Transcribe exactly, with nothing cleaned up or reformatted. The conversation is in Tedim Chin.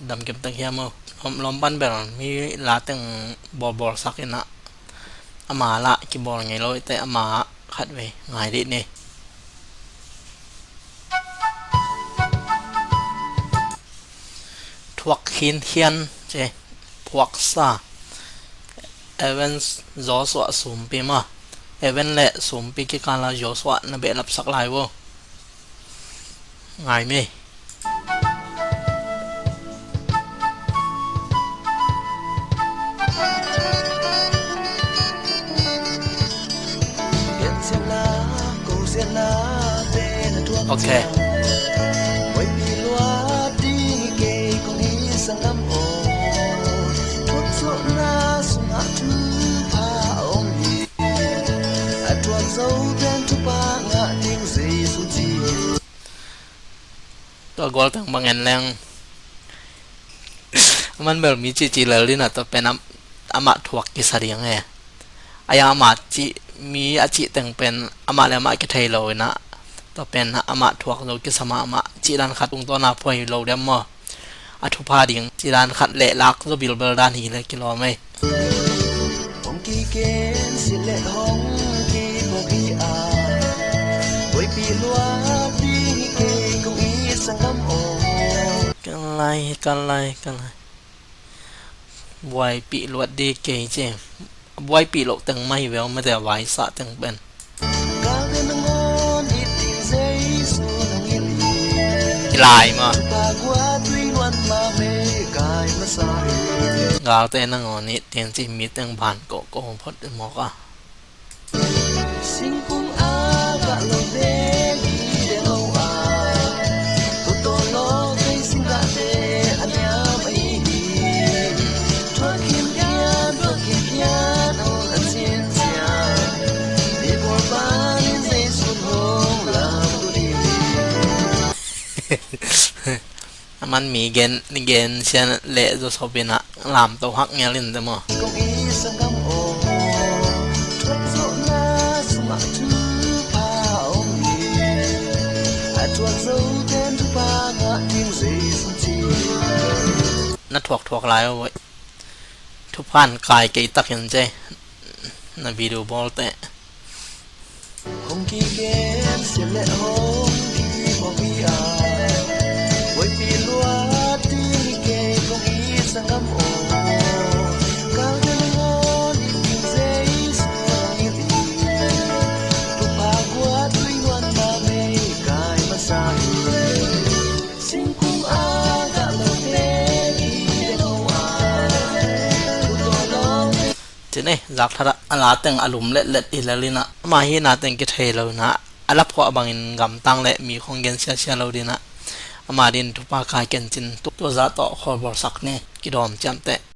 Dam kemtek hiam aw. Lawm, lawm pan bel mi la teng bawlbawl sak in ah, ama lah kibawl ngei lo i teh, ama khatvei ngai dih ni. Thuak khinkhian ci, phuaksa. Evans, Joshua sumpi maw. Evan le sumpi kikala Joshua na behlap sak lai vo. Ngai mi. Ok. Tua gual teng bang en leng, aman bel mi cihcih lel ding a, tua pen am-, amah thuak kisa ding e. Aia amah cih, mi a cih teng pen amah le amah kithei lo in ah, tua pen amah thuak zo kisa mahmah, cih dan khat tungtawn a phuai lo diam maw. A thupha ding cih dan khat lehlak zo bilbel dan hi le kilawm ei. Hong kigen silh le hong kibuak hi a, buaipih luat ding hi kei kong it sanggam aw. Ka lai, ka lai, ka lai. Buaipih luat ding kei ci. Buaipih loh teng mah hi ve aw, mate a vaisah teng pen. Kilai ma. Galte nangawn i teng ci, mi teng ban kawhkawh phot i mawk a. Aman mi gen, gen sian leh zawsop in ah lamto hak ngel in te maw. Na thuakthuak lai aw. Thuphan kai kei takin ci, na video bawl teh. Hong kigen silh le hong kibuak hi a, buaipih luat ding hi kei kong it sanggam aw. Galte nangawn i teng ci, Jesu hong hilh hi. Thupha guat tui luat ma mei kai masa hi. Cine, zak that ah a la teng a lum letlet hi lel in ah, ama hi na teng kithei lo in ah, a la phuah bangin gamtang le mi khong gen siasia lo ding ah, ama din thupha kai ken cin, tu, tua zah tawh khawl bawlsak ni, kidawm ciamteh.